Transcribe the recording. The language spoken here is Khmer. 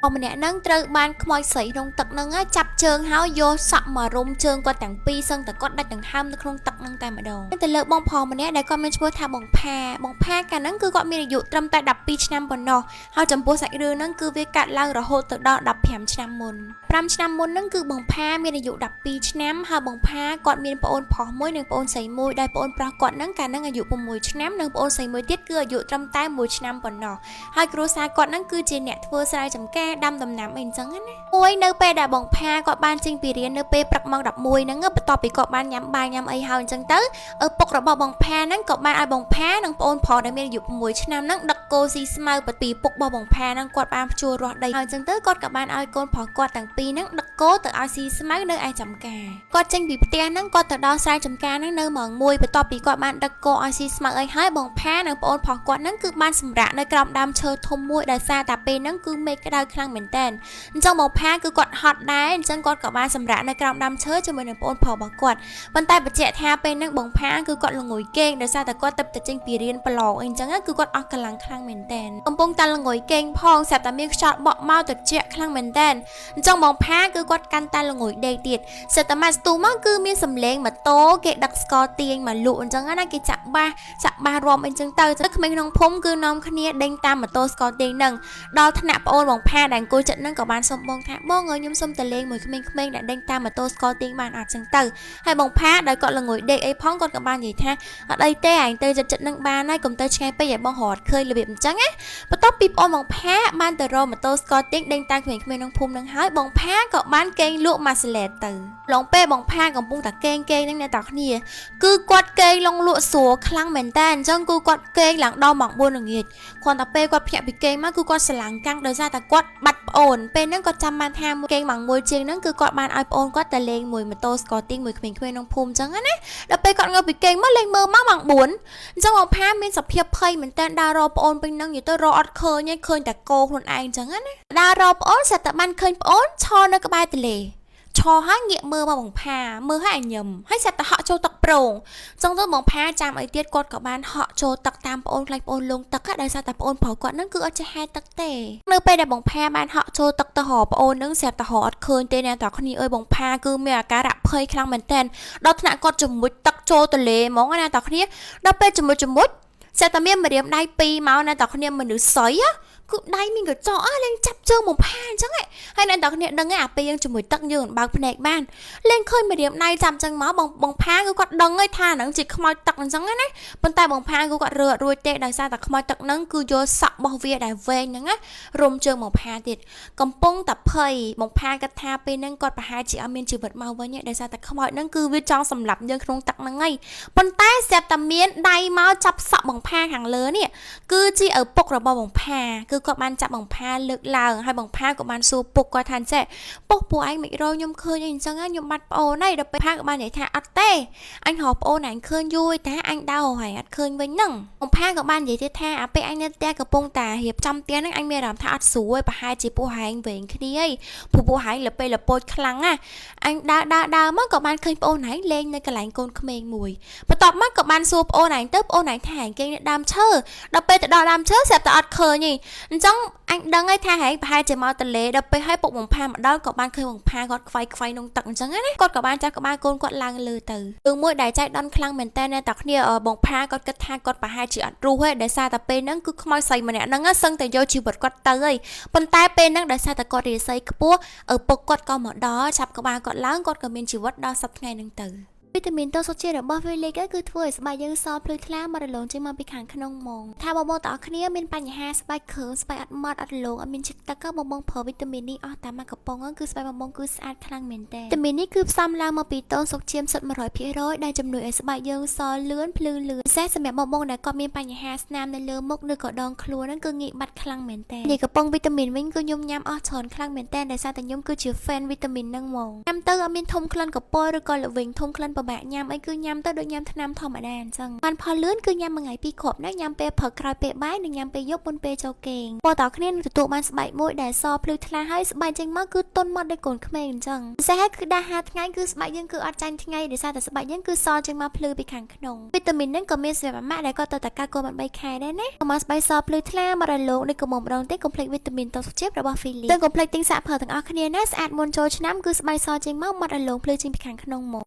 ម្នាក់ហ្នឹងត្រូវបានខ្មោចស្រីក្នុងទឹកហ្នឹងចាប់ជើងហើយយកសក់មករុំជើងគាត់ទាំងពីរសឹងតែគាត់ដាច់ដង្ហើមនៅក្នុងទឹកហ្នឹងតែម្ដងទៅលើបងប្រុសម្នាក់ដែលគាត់មានឈ្មោះថាបងផាបងផាកាលហ្នឹងគឺគាត់មានអាយុត្រឹមតែ12ឆ្នាំប៉ុណ្ណោះហើយចំពោះសាច់រឿងហ្នឹងគឺវាកាត់ឡើងរហូតទៅដល់15ឆ្នាំមុន5ឆ្នាំមុនហ្នឹងគឺបងផាមានអាយុ12ឆ្នាំហើយបងផាគាត់មានប្អូនប្រុសមួយនិងប្អូនស្រីមួយដែលប្អូនប្រុសគាត់ហ្នឹងកាលហ្នឹងអាយុ6ឆ្នាំនិងប្អូនស្រីមួយទៀតគឺអាយុត្រឹមតែ1ឆ្នាំប៉ុណ្ណោះ ហើយគ្រួសារគាត់ហ្នឹងគឺជាអ្នកធ្វើស្រែចម្ការដាំដំណាំអីអញ្ចឹងណាមួយនៅពេលដែលបងផាគាត់បានចេញពីរៀននៅពេលព្រឹកម៉ោង11ហ្នឹងបន្ទាប់ពីគាត់បានញ៉ាំបាយញ៉ាំអីហើយអញ្ចឹងទៅឪពុករបស់បងផាហ្នឹងក៏បានឲ្យបងផានិងប្អូនប្រុសដែលមានអាយុ6ឆ្នាំហ្នឹងដឹកគោស៊ីស្មៅពីពុករបស់បងផាហ្នឹងគាត់បានភ្ជួររាស់ដីហើយអញ្ចឹងទៅគាត់ក៏បានឲ្យកូនប្រុសគាត់ទាំងពីរហ្នឹងដឹកគោទៅឲ្យស៊ីស្មៅនៅឯចម្ការគាត់ចេញពីផ្ទះហ្នឹងគាត់ទៅដល់ស្រែចម្ការហ្នឹងនៅម៉ោង1បន្ទាប់ពីគាត់បានដឹកគោឲ្យស៊ីស្មៅអីហើយបងផានិងប្អូនប្រុសគាត់ហ្នឹងគឺបានសម្រាកនៅក្រោមដើមឈើធំមួយដោយសារតែពេលហ្នឹងគឺមេឃក្តៅខ្លាំងមែនតើអញ្ចឹងបងផាគឺគាត់ហត់ដែរអញ្ចឹងគាត់ក៏បានសម្រាកនៅក្រោមដើមឈើជាមួយនឹងប្អូនប្រុសរបស់គាត់ប៉ុន្តែបញ្ជាក់ថាពេលហ្នឹងបងផាគឺគាត់ល្ងុយគេងដោយសារតែគាត់ទៅតែចេញពីរៀនប្រឡងអីអញ្ចឹងគឺគាត់អស់កម្លាំងខ្លាំងមែនតើកំពុងតែល្ងុយគេងផងស្រាប់តែមានខ្យល់បក់មកត្រជាក់ខ្លាំងមែនតើអញ្ចឹងបងផាគឺគាត់កាន់តែល្ងុយដេកទៀតស្រាប់តែមកស្ទូមកគឺមានសំឡេងម៉ូតូគេដឹកស្ករទាញមកលក់អញ្ចឹងណាគេចាក់បាសចាក់បាសរំអីចឹងទៅទៅក្មេងក្នុងភូមិគឺនាំគ្នាដេញតាមម៉ូតូស្ករទាញហ្នឹងដល់ថ្នាក់ប្អូនបងផាដែលអង្គុយចិត្តហ្នឹងក៏បានសុំបងថាបងអើយខ្ញុំសុំទៅលេងមួយក្មេងៗដែលដេញតាមម៉ូតូស្ករទាញបានអត់ចឹងទៅហើយបងផាដោយគាត់ល្ងុយដេកអីផងគាត់ក៏បាននិយាយថាអត់អីទេឯងទៅចិត្តចិត្តហ្នឹងបានហើយកុំទៅឆ្ងាយពេកឲ្យបងរត់ឃើញរបៀបអញ្ចឹងណាបន្ទាប់ពីប្អូនបងផាបានទៅរកម៉ូតូស្ករទាញដេញតាមក្មេងៗក្នុងភូមិហ្នឹងហើយបងផាក៏បានកេងលក់ម៉ាសេឡេតទៅឡងពេលបងផាកំពុងតែកេងកេងហ្នឹងអ្នកតាគ្នាគឺគាត់កេងលងលក់ស្រួលខ្លាំងមែនតើអញ្ចឹងគឺគាត់កេងឡើងដល់ម៉ោង4ល្ងាចគ្រាន់តែពេលគាត់ភ្ញាក់ពីគេងមកគឺគាត់ស្រឡាំងកាំងដោយសារតែគាត់បាត់ប្អូនពេលហ្នឹងគាត់ចាំបានថាគេងម៉ោង1ជាងហ្នឹងគឺគាត់បានឲ្យប្អូនគាត់ទៅលេងមួយម៉ូតូស្កទីងមួយក្មេងៗក្នុងភូមិអញ្ចឹងណាដល់ពេលគាត់ងើបពីគេងមកលេងមើលមកម៉ោង4អញ្ចឹងបងផាមានសភាពភ័យមែនតើដើររកប្អូនពេញហ្នឹងនិយាយទៅរកអត់ឃើញទេឃើញតែកោខ្លួនឯងអញ្ចឹងណាដើររកប្អូនស្រាប់តែបានឃើញប្អូនឈរនៅក្បែរទន្លេឈរហើយងាកមើលមកបងផាមើលហើយឲ្យញឹមហើយស្រាប់តែហក់ចូលទឹកប្រងចឹងទៅបងផាចាំអីទៀតគាត់ក៏បានហក់ចូលទឹកតាមប្អូនខ្លាចប្អូនលងទឹកដោយសារតែប្អូនប្រុសគាត់ហ្នឹងគឺអត់ចេះហែលទឹកទេនៅពេលដែលបងផាបានហក់ចូលទឹកទៅរកប្អូនហ្នឹងស្រាប់តែរកអត់ឃើញទេអ្នកទាំងគ្នាអើយបងផាគឺមានអាការៈភ័យខ្លាំងមែនទែនដល់ថ្នាក់គាត់ជំមុជទឹកចូលទន្លេហ្មងណាអ្នកទាំងគ្នាដល់ពេលជំមុជជំមុជស្រាប់តែមានម្រាមដៃពីរមកអ្នកទាំងគ្នាមនុស្សសុយគឺដៃមានកញ្ចក់អើលេងចាប់ជើងបងផាអញ្ចឹងហើយអ្នកទាំងគ្នាដឹងឯអាពេលយើងជាមួយទឹកយើងមិនបើកភ្នែកបានលេងឃើញម្រាមដៃចាប់ចឹងមកបងបងផាគឺគាត់ដឹងហើយថាហ្នឹងជាខ្មោចទឹកអញ្ចឹងណាប៉ុន្តែបងផាគឺគាត់រើអត់រួចទេដោយសារតែខ្មោចទឹកហ្នឹងគឺយកសក់របស់វាដែលវែងហ្នឹងណារុំជើងបងផាទៀតកំពុងតែភ័យបងផាគាត់ថាពេលហ្នឹងគាត់ប្រហែលជាអត់មានជីវិតមកវិញទេដោយសារតែខ្មោចហ្នឹងគឺវាចង់សម្លាប់យើងក្នុងទឹកហ្នឹងហើយប៉ុន្តែស្រាប់តែមានដៃមកចាប់សក់បងផាខាងលើនេះគឺជាឪពុករបស់បងផាគឺគាត់បានចាប់បងផាលើកឡើងហើយបងផាក៏បានសួរពុកគាត់ថាចេះពុកពួកឯងមិនរកខ្ញុំឃើញអីអញ្ចឹងខ្ញុំបាត់ប្អូនហើយដល់ពេលផាក៏បាននិយាយថាអត់ទេអញរកប្អូនឯងឃើញយូរតែអញដើរហើយអត់ឃើញវិញហ្នឹងបងផាក៏បាននិយាយទៀតថាអាពេលអញនៅផ្ទះកំពុងតែរៀបចំផ្ទះហ្នឹងអញមានអារម្មណ៍ថាអត់ស្រួលប្រហែលជាពួកហែងវែងគ្នាហីព្រោះពួកហែងលពេលលពោចខ្លាំងណាអញដើរដើរដើរមកក៏បានឃើញប្អូនឯងលេងនៅកន្លែងកូនក្មេងមួយបន្ទាប់មកក៏បានសួរប្អូនឯងទៅប្អូនឯងថាឯងគេងនៅដើមឈើដល់ពេលទៅដល់ដើមឈើស្រាប់តែអត់ឃើញទេអញ្ចឹងអញដឹងហើយថាហែងប្រហែលជាមកទលេដល់ពេលឲ្យពុកបងផាមកដល់ក៏បានឃើញបងផាគាត់ខ្វាយខ្វាយក្នុងទឹកអញ្ចឹងណាគាត់ក៏បានចាប់ក្បាលកូនគាត់ឡើងលើទៅរឿងមួយដែលចៃដន្យខ្លាំងមែនតើអ្នកតាគ្នាបងផាគាត់គិតថាគាត់ប្រហែលជាអត់រស់ទេដោយសារតែពេលហ្នឹងគឺខ្មោចស្រីម្នាក់ហ្នឹងសឹងតែយកជីវិតគាត់ទៅហើយប៉ុន្តែពេលហ្នឹងដោយសារតែគាត់រាសីខ្ពស់ឪពុកគាត់ក៏មកដល់ចាប់ក្បាលគាត់ឡើងគាត់ក៏មានជីវិតដល់សប្តាហ៍ថ្ងៃហ្នឹងទៅវីតាមីនតូសុជាតិរបស់ Felix គឺធ្វើឲ្យស្បែកយើងសភ្លឺថ្លាមករលោងចេញមកពីខាងក្នុងហ្មងថាបងបងទាំងអស់គ្នាមានបញ្ហាស្បែកគ្រើមស្បែកអត់ម៉ត់អត់រលោងអត់មានជាតិទឹកបងបងប្រើវីតាមីននេះអស់តាមមកកំប៉ុងគឺស្បែកបងបងគឺស្អាតខ្លាំងមែនតើវីតាមីននេះគឺផ្សំឡើងមកពីតូនសុកឈាមសុទ្ធ100%ដែលជំនួយឲ្យស្បែកយើងសលឿនភ្លឺលឿនពិសេសសម្រាប់បងបងដែលគាត់មានបញ្ហាស្នាមនៅលើមុខឬក៏ដងខ្លួនហ្នឹងគឺងាយបាត់ខ្លាំងមែនតើនេះកំប៉ុងវីតាមីនវិញគឺខ្ញុំញ៉ាំអស់ច្រើនខ្លាំងមែនតើដោយសារតែខ្ញុំគឺជា fan វីតាមីនហ្នឹងហ្មងញ៉ាំទៅអត់មានធំក្លិនកពល់ឬក៏ល្វីងធំក្លិន បាកញ៉ាំអីគឺញ៉ាំទៅដូចញ៉ាំថ្នាំធម្មតាអញ្ចឹងបានផលលឿនគឺញ៉ាំមួយថ្ងៃពីរគ្រាប់ណាញ៉ាំពេលព្រឹកក្រោយពេលបាយនិងញ៉ាំពេលយប់មុនពេលចូលគេងពលតគ្នានឹងទទួលបានស្បែកមួយដែលសភ្លឺថ្លាហើយស្បែកចេញមកគឺទន់មកដូចកូនក្មេងអញ្ចឹងពិសេសហើយគឺដាស់5ថ្ងៃគឺស្បែកយើងគឺអត់ចាញ់ថ្ងៃដោយសារតែស្បែកយើងគឺសចេញមកភ្លឺពីខាងក្នុងវីតាមីនហ្នឹងក៏មានសម្រាប់អាម៉ាក់ដែលគាត់ទៅតែកើតកូនបាន3ខែដែរណាមកស្បែកសភ្លឺថ្លាមករលោងដូចកុំម្ដងទេកុំភ្លេចវីតាមីនតុសុខជាតិរបស់ Philly ទាំងកុំភ្លេចទិញសាកប្រើទាំងអស់គ្នាណាស្អាតមុនចូលឆ្នាំគឺស្បែកសចេញមកមករលោងភ្លឺចេញពីខាងក្នុងមក។